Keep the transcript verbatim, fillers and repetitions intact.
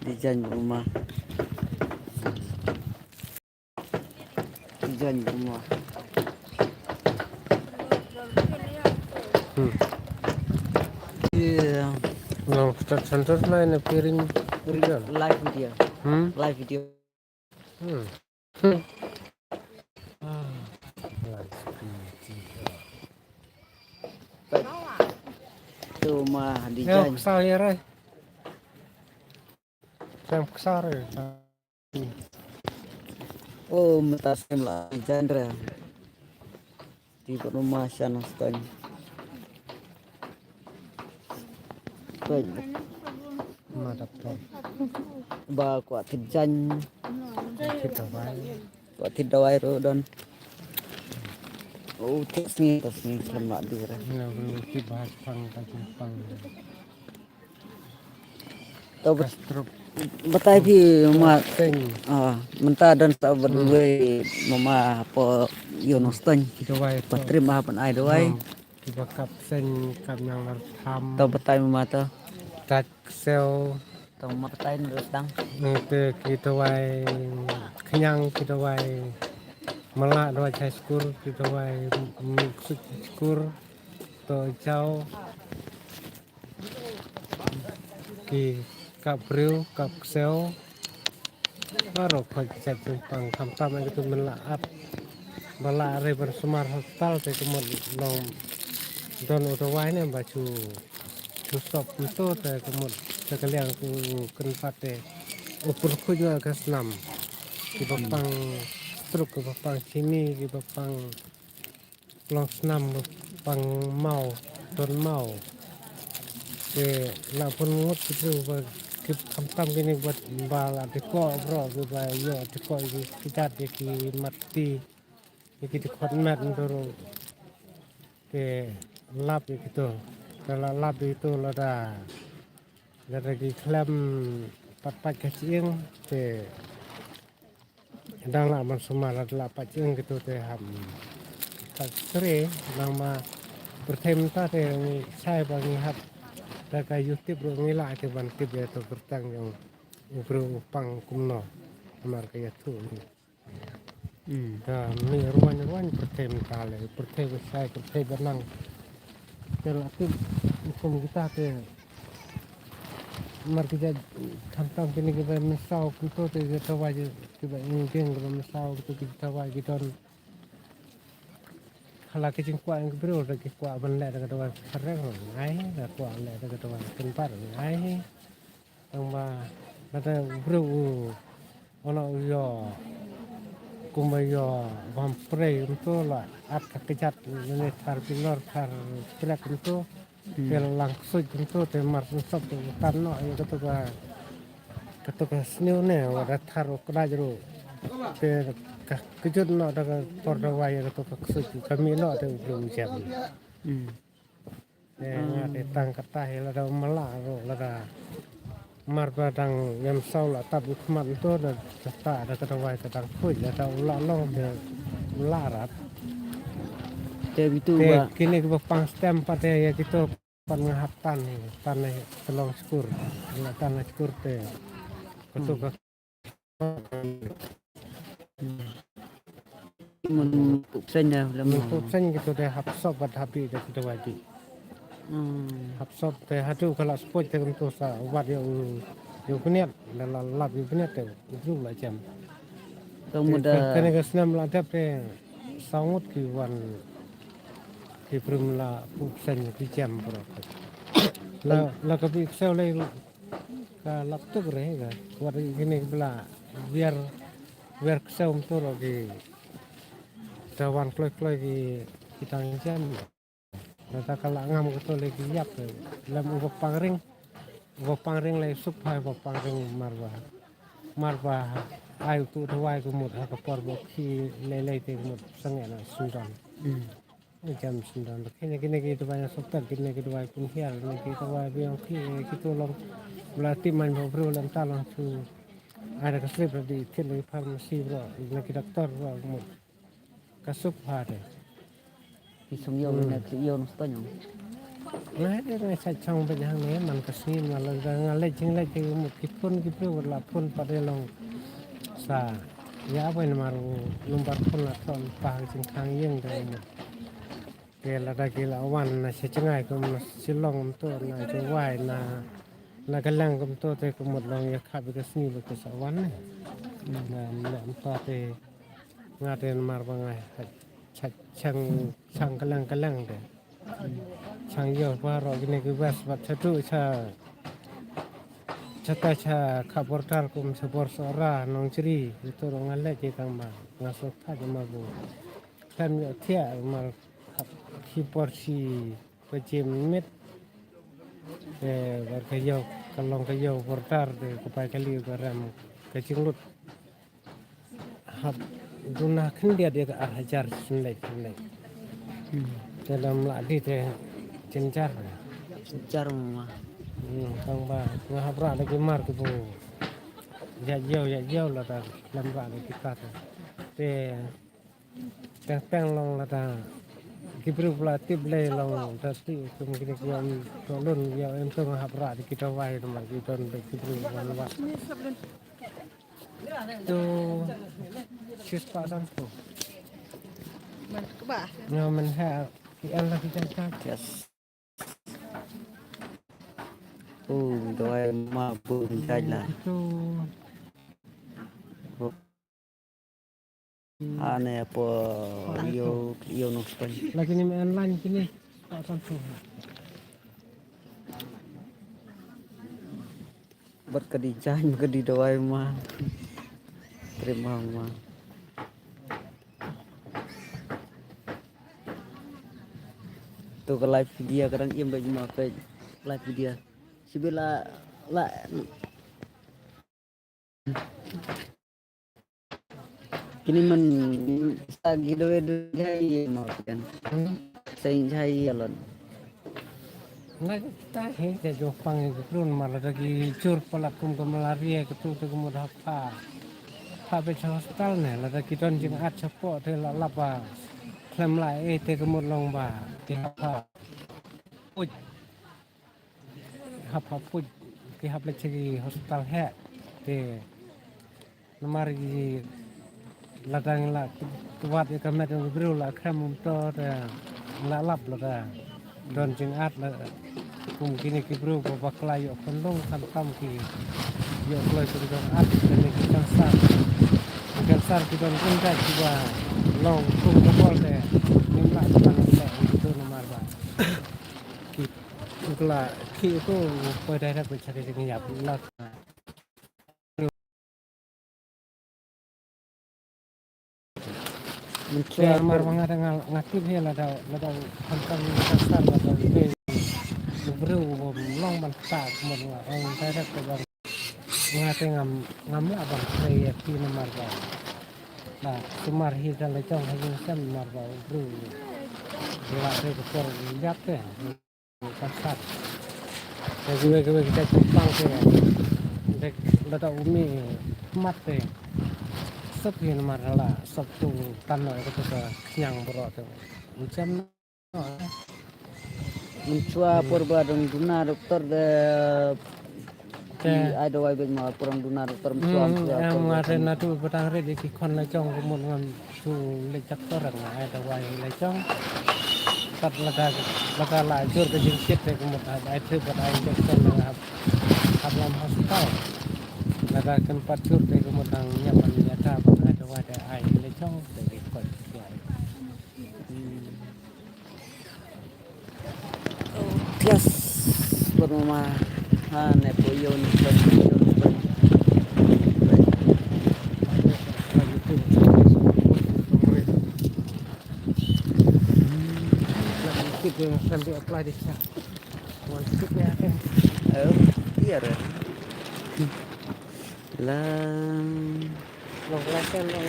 Design rumah. Design rumah. Hmm. Yeah. Long start center line appearing. Live video. Hmm? Live video. Hmm. Hmm. Ah. Live video. Tu mah design. Ksar ya rai. Sam ksar ya. Oh, mynta skem la design re. Ti ba rumah shan stone. Stone. Madap to. Ba kwah thit jan. Thit dawai. Kwah thit dawai ro don. Oh, thit sngi, thit sngi skem la di re. Na bru ti ba pang ta pang. To batai phi ma. Ah, mynta don sa bad wei mama hapoh ïew Nongstoiñ. Ki dawai to. Patrim ah ban ai dawai. Hmm. Ki ba kap seng kap nang lar tham. To batai mama to. Tat ksew. To mama batai nang lar tang. Nang te ki dawai khñiang ki dawai mala dawai chai skur ki dawai mik suk skur to jaw. Ki kap briew, kap ksew. Baroh khoit ki jait jingpang khamtam ïa kito men la ap. Ba la re ban sumar hospital te ka mut long don u dawai ne ba chu chu sop nto te ka mut te ka liang ku kynpat te u pyrkhuid na ka snam. Ki ba pang stroke, ki ba pang chini, ki ba pang long snam ba pang maw, don maw. Te la pun ngut ki briew ba ki khamtam kine ba, ba la dikoh bro, ki ba ïoh dikoh ki, ki jait ïa ki mat ti, ïa ki dkhot met ndoro. Te lap ïa kito, te la lap ïa kito lada, lada ki khlem pat pat ka chieng, te dang lah ban sumar la lah pat chieng kito te ham. Ka sre nang ma pyrthei mynta te ngi shai ba ngi hap da ka ïoh tip ruh ngi lah te ban tip ïa to kyrteng jong u briew u pang kumno. Namar ka ïathuh ngi. Hmm. Da mi ruan ruan pyrthei mynta le pyrthei ba shai pyrthei ba nang. Te la tip kum kita te Mar ki jait khamtam kine kiba mynsaw kumto te ki dawai kiba ing ding kiba mynsaw kumto ki dawai ki don. Hala ki jingkwah ki briew da ki kwah ban leh da ka dawai phareng ngai, da kwah leh da ka dawai kynbat ngai. Tang ba lada u briew u, u la u ïoh kumba ïoh bam prei kumto la at ka kjat ne thar bilor thar prek kumto. Hmm. Te la lang ksuid kumto te mar sop te u tan noh ïa kato ka, kato ka sniew ne wa da thar u kdai ruh. Te ka kjut noh da ka por dawai ïa kato ka ksuid ka mih noh te u briew u jem. Hmm. Te nga te tang kata hi lada u mala ruh lada mar ba dang ïam saw la tap u khmat to da kata da ka dawai ka dang khuid lada u la long te u la rat. Te bitu te ba kine kiba pang stem pat te ïa kito pat nga hap tan hi tan hi ka long skur. La tan hi skur te. Kato ka Mun pup seng dah lama. Mun pup seng kito te hap sop bad hap ïa kito waji. Hmm. Hap sop te hatu kala spoj te kumto sa wat ïa u ïa u bniat la la lap ïa u bniat te u ju la jam. Tong muda. Kane ka snem la dep te saw ngut ki wan ki prim la pup seng ki jam bro. La la ka bi ksew le ka lap tuk re ka wat kine bla biar Wer ksew mtur o ki ta wan kloi kloi ki ki tang jam. Na ta ka la ngam ko to le ki yap lem u bok pangring. U bok pangring le sup hai u bok pangring marwa. Marwa ai u tu thawai ko mut ha ka por bok ki le le te mut sange na sundan. Jam sendang. Kine kine ki tu banyak sopet kine ki tu banyak pun hiar kine ki tu banyak biang ki ki tu long belati main bro lem ta long tu. Ada ka slip di kit lagi pharmacy bro, lagi doktor bro. Ka sup ha de. Ki sung yo ne ki yo no stonyong. Nga de nga sa chong ba jang ne man ka sngi ma la da nga leit jing leit ki mut ki phone ki briew la phone pat de long sa. Ya bai namar u number phone la thon pa hang jing khang ïeng de mut. Ke la da ki la wan na sa chngai kum na Shillong kum to na Jowai na na Galang kum to te kum mut long ya kha bi ka sngi ba ka sa wan ne. Na na mta te nga te namar ba nga cha chang chang Galang Galang de. Chang yo ba ro kine ki bas ba cha tu cha cha ta cha kha border kum cha bor so ra nong chri to ro nga le ki tang ba nga so kha ma bu. Kan yo thia ma khi por si ba jim mit. Eh, bar ka yo ka long ka yo border de ka pai ka liu ka ram ka jinglut. Hap duna khyndiat ïa ka ar hajar sendai sendai. Te dam la di te jenjar. Jar ma. Hmm, tang ba nga hap ra da ki mar ki bu. Ya yo ya yo la da lam ra da ki ta te. Te teng teng long la da ki bru la tip le long da ti kum kini ki yam to lun ya em to nga hap ra da ki ta wai da mar ki ton da ki bru wan wa. Tu sis pa san tu. Man kba. Nga men ha ki an la ki jan ka. Yes. Oh, dawai ma bu jai la. Tu. Ane po yo yo no span. Lagi ni men lan kini. Pa san tu. Bad ka di jaiñ, ka di dawai ma. Terima ma. Tu ka live video kadang im bad ma page live video. Sibila la Kini man sa gi doe doe jai ma pian. Sa in jai alon. Na ta he te jo pang e krun ma la ki jur pala kum ka malaria ka tu te ka mut hap pha. Pha be cha hospital ne la ki don jing at cha po te la la ba. Klem la e te ka mut long ba. Te hap pha. Uj. Hap hap puj ki hap leit sha ki hospital heh. Te namar ki la dang la wat ïa ka met jong ki briew la khrem um to te la lap la da don jingad la kum kine ki briew ba bakla ïoh khun long khamtam ki ïoh kloi kum jong at kine ki kansar. Ki kansar ki don kum da ki ba long kum ka bol te nim la ban long ki tu namar ba ki Uk la ki ko poi direct poi chari jingïap la. Mynta mar ma nga da nga tip hi la da la da khamtam la da sar la da pe. Bru long ban ta mo la ong direct poi ban. Nga te ngam ngam la ban play ya pi na mar ba. Ba sumar hi da la jong ha jing sem mar ba bru. La re ko por ïap te. Ka sat. Ka jingwe ka we ka jingpang te. Dek lada umi mat te. Sop hin mar la sop tu tan no ka tu ka nyang bro te. Macam no. Menchua por ba dong duna doktor de. Ki ai dawai bek ma por dong duna doktor menchua. Em nga te na tu petang re de ki khon la jong ko mun ngam. Su leit doktor nga ai dawai leit jong. Kat lada lada la jur ka jingkit te ka mut ai thep ai injection nga hap hap lam hospital. Lada kan pat jur te ka mut nang nyap ban nyata ban ai dawai te ai leit jong te ki kot. Yes, pur mama. Ha ne po yo ni pen yo ni pen. Lagi tip yang sambil apply di sana. One tip ya kan. Oh, iya re. Lang. Long lesen long